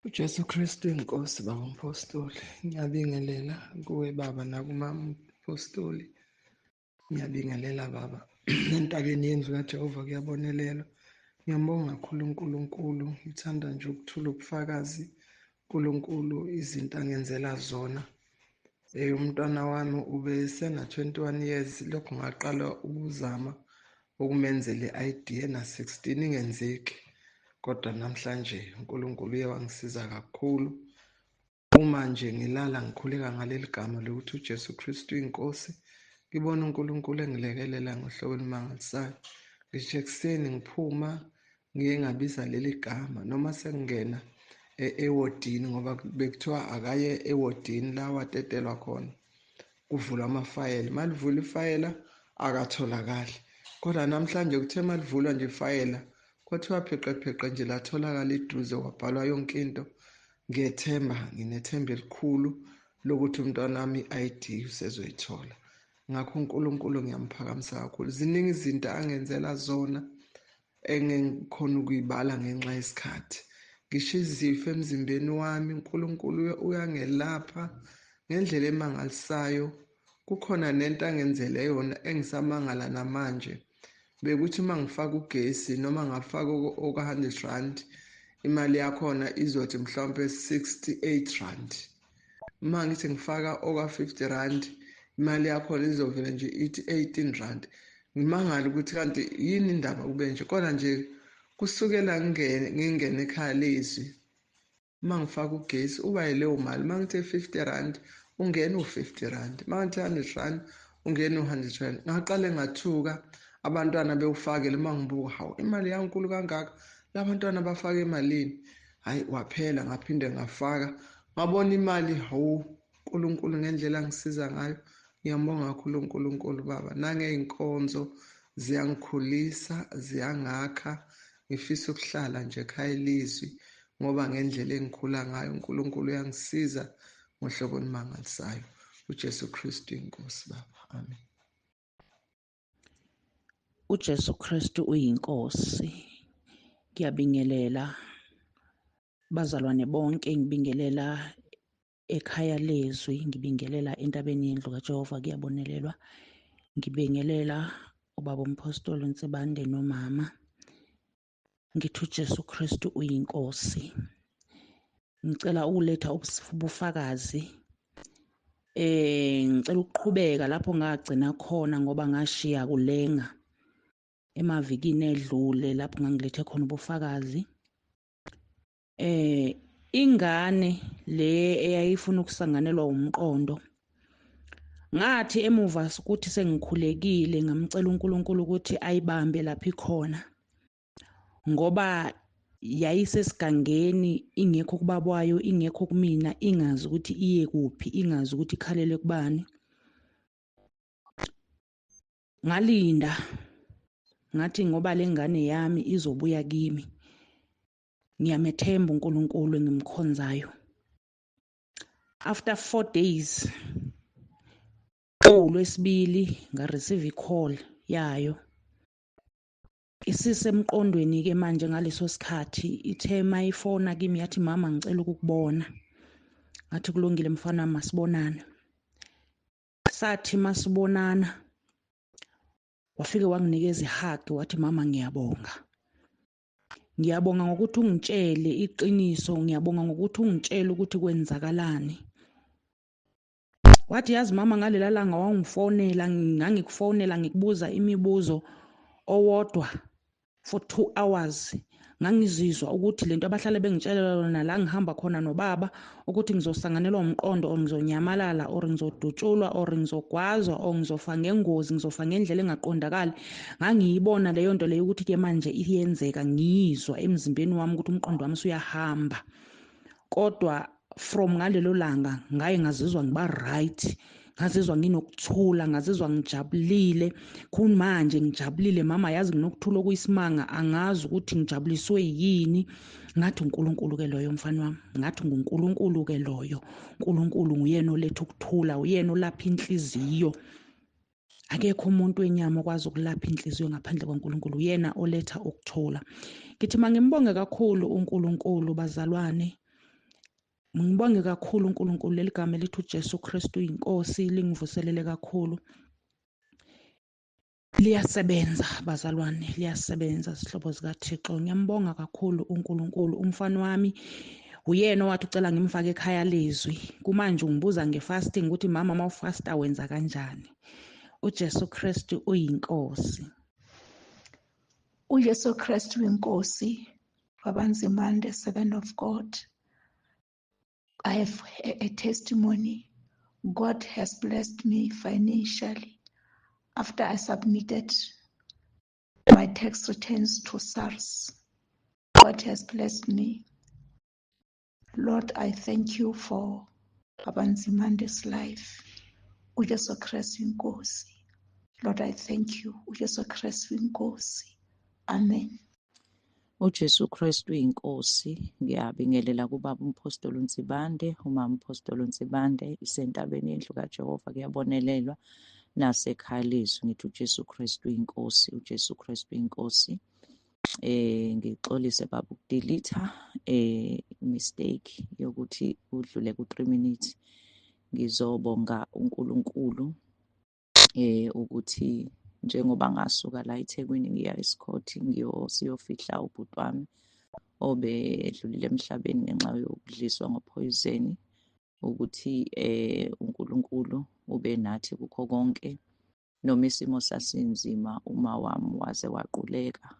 UJesu Kristu inkosi, baba umpostoli. Ngiyabingelela kuwe baba nakumama umpostoli. Ngiyabingelela baba. Entabeni yendlu kaJehova kuyabonelelwa. Ngiyambonga kakhulu uNkulunkulu. Ngithanda nje ukuthula ubufakazi uNkulunkulu izinto angenzela zona. Umntwana wami ubesena 21 years lokhu ngaqala ukuzama ukumenzela i-ID ena-16 ingenzeki. Kodwa namhlanje uNkulunkulu uye wangisiza kakhulu. Uma nje ngilala ngikhuleka ngaleli gama lokuthi uJesu Kristu inkosi, ngibona uNkulunkulu engilekelela ngohlobo olumangalisayo. Ngisho ekuseni ngiphuma ngiye ngabiza leli gama noma sengingena ewodini, ngoba bekuthiwa akaye ewodini la watetelwa khona, kuvulwa amafayela. Malivula ifayela akatholakali, kodwa namhlanje kuthe malivulwa nje ifayela kwathiwa pheqepheqe nje latholakala iduze, kwabhalwa yonke into. Ngiyethemba, nginethemba elikhulu lokuthi umntwana wami i-ID usezoyithola. Ngakho uNkulunkulu ngiyamphakamisa kakhulu. Ziningi izinto angenzela zona engikhona ukuyibala ngenxa yesikhathi. Ngisho izifo emzimbeni wami uNkulunkulu uyangelapha ngendlela emangalisayo. Kukhona nento angenzele yona engisamangala namanje. Bekuthi uma ngifaka ugesi noma ngafaka oka-100 rand, imali yakhona izothi mhlawumpe 68 rand. Uma ngithi ngifaka oka-50 rand, imali yakhona izovela nje ithi 18 rand. Ngimangala ukuthi kanti yini indaba kube nje, kodwa nje kusukela ngingene ekhaya lezwi, uma ngifaka ugesi uba yileyo mali. Uma ngithi 50 rand ungena u-50 rand, uma ngithi 100 rand ungena u-100 rand. Ngaqale ngathuka abantwana bewufakele, uma ngibuka, hawu, imali yankulu kangaka, labantwana bafake emalini? Hayi, waphela. Ngaphinde ngafaka, ngabona imali. Hawu, uNkulunkulu ngendlela angisiza ngayo, ngiyambonga kakhulu uNkulunkulu baba. Nangey'nkonzo ziyangikhulisa, ziyangakha. Ngifisa ukuhlala nje ekhaya ilizwi, ngoba ngendlela engikhula ngayo uNkulunkulu uyangisiza ngohlobo olumangalisayo. uJesu Kristu inkosi baba, amen. UJesu Kristu uyinkosi. Ngiyabingelela bazalwane bonke, ngibingelela ekhaya lezwi, ngibingelela entabeni yendlu kaJehova kuyabonelelwa. Ngibingelela ubaba umpostoli Nsibande nomama. Ngithi uJesu Kristu uyinkosi. Ngicela ukuletha ubufakazi. Ngicela ukuqhubeka lapho ngagcina khona, ngoba ngashiya kulenga emavikini edlule lapho ngangilethe khona ubufakazi. Ingane le eyayifuna ukusanganelwa umqondo, ngathi emuva ukuthi sengikhulekile ngamcela uNkulunkulu ukuthi ayibambe lapho ikhona, ngoba yayisesigangeni ingekho kubaba wayo, ingekho kumina, ingazi ukuthi iye kuphi, ingazi ukuthi ikhalele kubani. Ngalinda, ngathi ngoba lengane yami izobuya kimi, ngiyamethemba uNkulunkulu engimkhonzayo. After 4 days, uLwesibili nga-receive i-call yayo. Isisemqondweni ke manje ngaleso sikhathi, ithe mayifona kimi yathi, mama ngicela ukukubona. Ngathi kulungile mfana, masibonane. Sathi masibonana wafike wanginikeza i-hug, wathi mama ngiyabonga. Ngiyabonga ngokuthi ungitshele iqiniso, ngiyabonga ngokuthi ungitshele ukuthi kwenzakalani. Wathi yazi mama, ngalela langa wangifonela, ngangikufonela ngikubuza imibuzo owodwa for 2 hours. Ngangizizwa ukuthi lento abahlale bengitshela yona la ngihamba khona nobaba, ukuthi ngizosanganelwa umqondo or ngizonyamalala or ngizodutshulwa or ngizogwazwa or ngizofa ngengozi, ngizofa ngendlela engaqondakali. Ngangiyibona leyo nto leyo ukuthi ke manje iyenzeka, ngiyizwa emzimbeni wami ukuthi umqondo wami usuyahamba. Kodwa from ngalelo langa ngaye ngazizwa ngiba right, ngazizwa nginokuthula, ngazizwa ngijabulile. Kumanje ngijabulile mama, yazi nginokuthula okuyisimanga, angazi ukuthi ngijabuliswe yini. Ngathi uNkulunkulu ke loyo mfana wami, ngathi nguNkulunkulu ke loyo. uNkulunkulu nguyena oletha ukuthula, uyena olapha inhliziyo. Akekho umuntu wenyama okwazi ukulapha inhliziyo ngaphandle kwaNkulunkulu, uyena oletha ukuthula. Ngithi mangimbonge kakhulu uNkulunkulu bazalwane. Ngibonge kakhulu uNkulunkulu, leli gama elithi uJesu Kristu inkosi lingivuselele kakhulu. Liyasebenza bazalwane, liyasebenza zihlobo zikaThixo. Ngiyambonga kakhulu uNkulunkulu. Umfana wami uyena owathi ucela ngimfake ekhaya lezwi. Kumanje ungibuza ngefasting ukuthi mama mawufasta wenza kanjani. UJesu Kristu uyinkosi. UJesu Kristu uyinkosi. Baba Nzimande, servant of God. I have a testimony. God has blessed me financially after I submitted my tax returns to SARS. God has blessed me. Lord, I thank you for Baba Nzimande's life. UJesu Kristu inkosi. Lord, I thank you. UJesu Kristu inkosi. Amen. UJesu Kristu inkosi. Ngiyabingelela kubaba uMphostoli uNsibande, umama uMphostoli uNsibande, isentabeni yendlu kaJehova kuyabonelelwa nasekhaya lezwi. Ngithi uJesu Kristu inkosi, uJesu Kristu inkosi. Ngixolise baba ukudelete mistake yokuthi udlule ku 3 minutes. Ngizobonga uNkulunkulu ukuthi njengoba ngasuka la eThekwini ngiya eSikhothi siyofihla ubhuti wami obedlulile emhlabeni ngenxa yokudliswa ngophoyizeni, ukuthi uNkulunkulu ube nathi kukho konke. Noma isimo sasinzima, uma wami waze waquleka,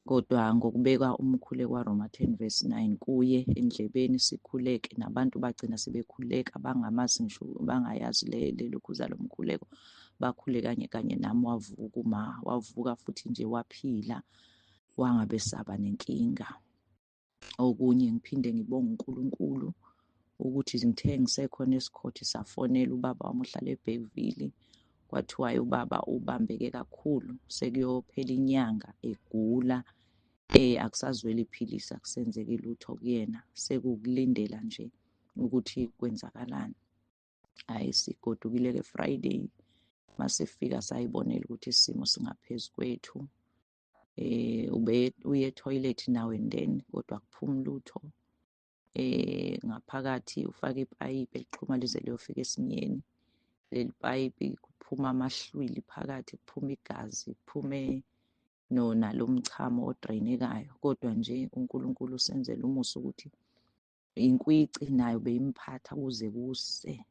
kodwa ngokubeka umkhuleko waRoma 10 verse 9 kuye endlebeni sikhuleke, nabantu bagcina sebekhuleka bangamazi ngisho bangayazi lelokhuza lomkhuleko, bakhule kanye kanye nami. Wavuka uma wavuka futhi nje waphila, wangabe saba nenkinga. Okunye ngiphinde ngibonge uNkulunkulu ukuthi ngithe ngisekhona eSikhothi safonela ubaba wami ohlala eBergville, kwathiwa ubaba ubambeke kakhulu, sekuyophela inyanga egula, akusazweli iphilisi, akusenzeki lutho kuyena, sekukulindela nje ukuthi kwenzakalani. Hayi, sigodukile-ke Friday, masifika sayibonela ukuthi isimo singaphezu kwethu. Ube uye toilet now and then, kodwa akuphumi lutho. Ngaphakathi ufake ipayipi elixhuma lize liyofika esinyeni. Leli payipi kuphuma amahlwili phakathi, kuphuma igazi, kuphume nalo mchamo odrainekayo. Kodwa nje uNkulunkulu usenzele umusa ukuthi inkwici nayo beyimphatha kuze kuse.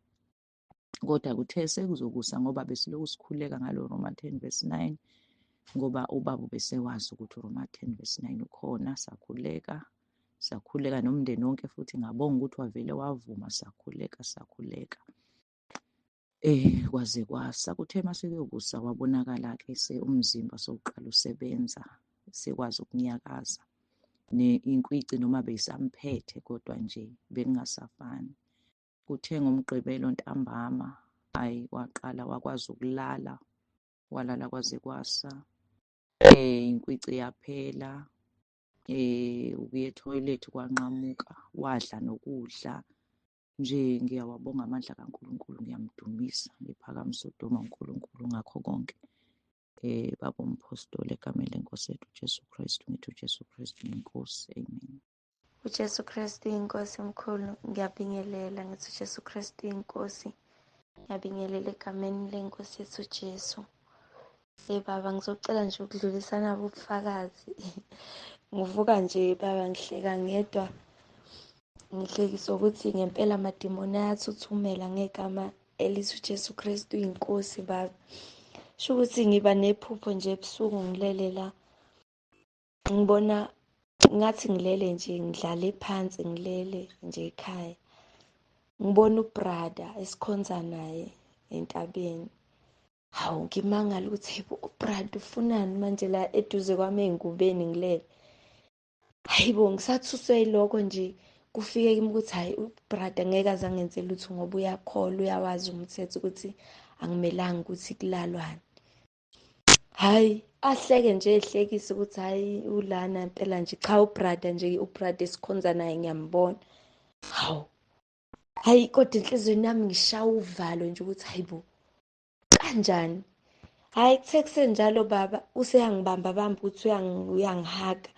Kodwa kuthe sekuzokusa, ngoba besiloku sikhuleka ngalo Roma 10 verse 9, ngoba ubaba ubesewazi ukuthi uRoma 10 verse 9 ukhona. Sakhuleka, sakhuleka nomndeni wonke futhi ngabonga ukuthi wavele wavuma, sakhuleka, sakhuleka. Kwaze kwasa. Kuthe masekuyokusa wabonakala ke umzimba sowuqala usebenza, sekwazi ukunyakaza. Inkwici noma beyisamphethe kodwa nje bekungasafani. Kuthe ngoMgqibelo ntambama, ayi waqala wakwazi ukulala, walala kwaze kwasa. Inkwici yaphela, ukuya etoilet kwanqamuka, wadla nokudla. Nje ngiyawabonga amandla kaNkulunkulu, ngiyamdumisa, ngiphakamisa udumo uNkulunkulu ngakho konke. Baba uMphostoli, egameni lenkosi yethu uJesu Kristu, ngithi uJesu Kristu inkosi. Amen. UJesu Kristu inkosi mkhulu, ngiyabingelela ngithi uJesu Kristu inkosi. Ngiyabingelela egameni lenkosi yethu uJesu. Baba, ngizocela nje ukudlulisana ubufakazi. Ngivuka nje baba ngihleka ngedwa. Ngihlekisa ukuthi ngempela amadimoni ayathuthumela ngegama elithi uJesu Kristu inkosi baba. Sho ukuthi ngiba nephupho nje ebusuku ngilele la. Ngibona ngathi ngilele nje, ngidlale phansi ngilele nje ekhaya. Ngibona ubrother esikhonza naye entabeni. Hawu, ngimangala ukuthi hayibo ubrother ufunani manje la eduze kwami ey'ngubeni ngilele. Hayibo, ngisathuswe yilokho nje, kufike kimi ukuthi hayi ubrother ngeke aze angenze lutho ngoba uyakholwa, uyawazi umthetho ukuthi akumelanga ukuthi kulalwane. Hayi, ahleke nje ehlekisa ukuthi hayi ulana impela nje, cha ubrother nje, ubrother esikhonza naye ngiyambona. Hawu, hayi kodwa enhliziyweni yami ngishaya uvalo nje ukuthi hayibo kanjani. Hayi kuthe kusenjalo baba useyangibamba bamba ukuthi uyangihaga.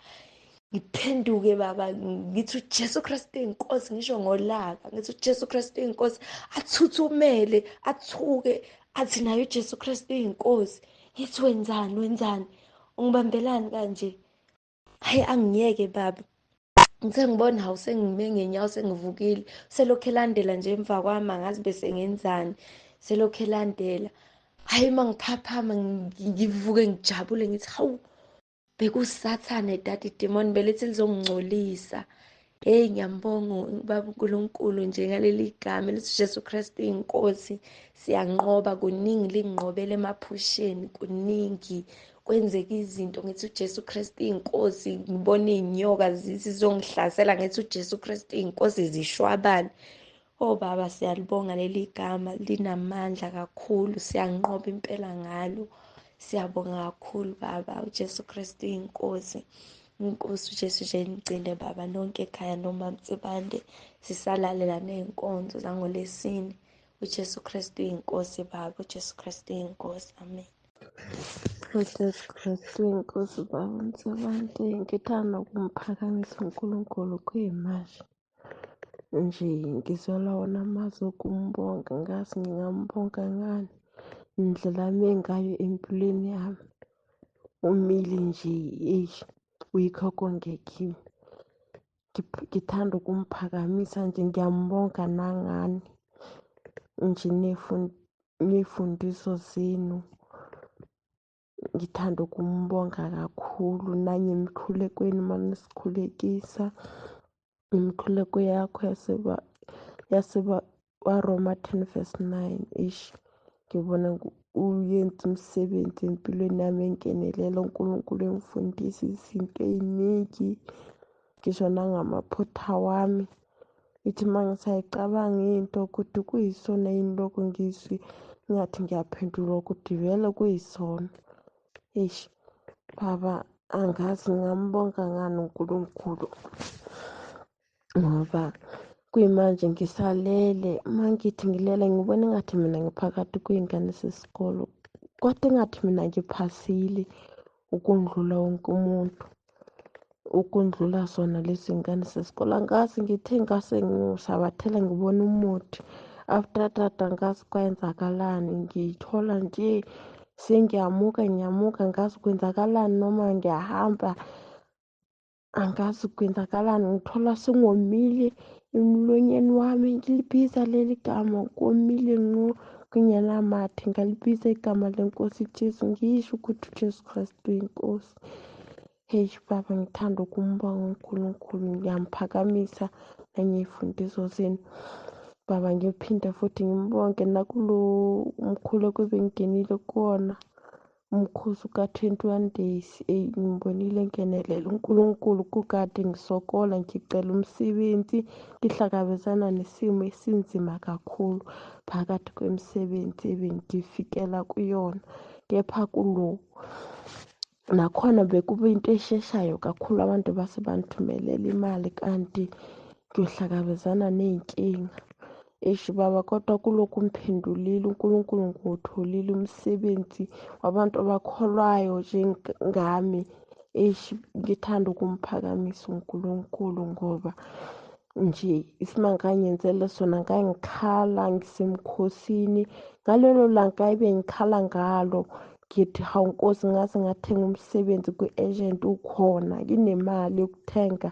Ngiphenduke baba, ngithi uJesu Kristu inkosi, ngisho ngolaka ngithi uJesu Kristu inkosi, athuthumele athuke athi naye uJesu Kristu inkosi. Ngithi wenzani wenzani, ungibambelani kanje? Hayi angiyeke baba. Ngithe ngibona hawu sengime ngenyawo sengivukile, selokhu elandela nje emva kwami, angazi bese ngenzani, selokhu elandela. Hayi uma ngiphaphama ngivuke ngijabule ngithi hawu bekusathane dadi demon belithi lizongingcolisa. Hey ngiyambonga ubaba uNkulunkulu nje ngaleli gama elithi Jesu Kristu inkosi. Siyanqoba kuningi, linginqobele emaphusheni kuningi kwenzeka izinto ngithi uJesu Kristu inkosi. Ngibona iy'nyoka zizongihlasela ngithi uJesu Kristu inkosi, zishwabane. Oh baba siyalibonga leli gama, linamandla kakhulu, siyanqoba impela ngalo. Siyabonga kakhulu baba, uJesu Kristu inkosi. Inkosi uJesu nje nigcine baba nonke ekhaya noma Mtsibande, sisalalela ney'nkonzo zangolesine. uJesu Kristu inkosi baba, uJesu Kristu inkosi. Amen. uJesu Kristu inkosi baba Mtsibande, ngithanda ukumphakamisa uNkulunkulu kuyimanje nje ngizwela wona amazwi okumbonga, ngazi ngingambonga ngani indlela ame ngayo empilweni yami. Umile nje, eish, uyikho konke kimi. Ngithanda ukumphakamisa nje, ngiyambonga nangani nje ney'fundiso zenu. Ngithanda ukumbonga kakhulu nanye emikhulekweni uma nisikhulekisa, imikhuleko yakho yaseba waRoma 10 verse 9. Eish, ngibona uyenza umsebenzi empilweni yami engenelela. uNkulunkulu engifundisa izinto ey'ningi, ngisho nangamaphutha wami. Ithi uma ngisayicabanga into ukuthi kuyisona yini lokho, ngizwe ngathi ngiyaphendula ukuthi vele kuyisona. Eish baba, angazi ngingambonga ngani uNkulunkulu ngoba kuyimanje ngisalele. Uma ngithi ngilele ngibona engathi mina ngiphakathi kwey'ngane zesikolo, kodwa engathi mina ngiphasile ukundlula wonke umuntu, ukundlula sona lezi ngane zesikolo. Angazi ngithe ngase ngisabathela ngibona umuthi, after that angazi kwenzakalani, ngiyithola nje sengiyamuka ngiyamuka, angazi kwenzakalani noma ngiyahamba, angazi kwenzakalani. Ngithola sengomile emlonyeni wami, ngilibiza leli gama komile ngqo kungenamathe, ngalibiza igama lenkosi Jesu, ngisho ukuthi uJesu Kristu inkosi. Hey baba, ngithanda ukumbonga uNkulunkulu, ngiyamphakamisa nangey'fundiso zenu baba. Ngiyophinde futhi ngimbonge nakulo mkhuleko ebengingenile kuwona, umkhosi ka-21 days. Eyi ngibonile ngenelela uNkulunkulu, kukade ngisokola ngicela umsebenzi, ngihlangabezana nesimo esinzima kakhulu phakathi kwemisebenzi ebengifikela kuyona. Kepha kulo nakhona bekube into esheshayo kakhulu, abantu base bangithumelela imali kanti ngiyohlangabezana ney'nkinga. Eish baba, kodwa kulokhu mphendulile uNkulunkulu, ngiwutholile umsebenzi wabantu abakholwayo njengami. Eish ngithanda ukumphakamisa uNkulunkulu ngoba nje isimanga angenzele sona, ngangikhala ngisemkhosini ngalelo langa ebengikhala ngalo, ngithi hawu Nkosi, ngaze ngathenga umsebenzi kwi-agent ukhona, nginemali yokuthenga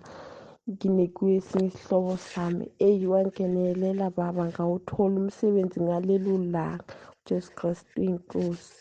nginikwe esinye isihlobo sami. Eyi wangenelela baba, ngawuthola umsebenzi ngalelo langa. uJesu Kristu inkosi.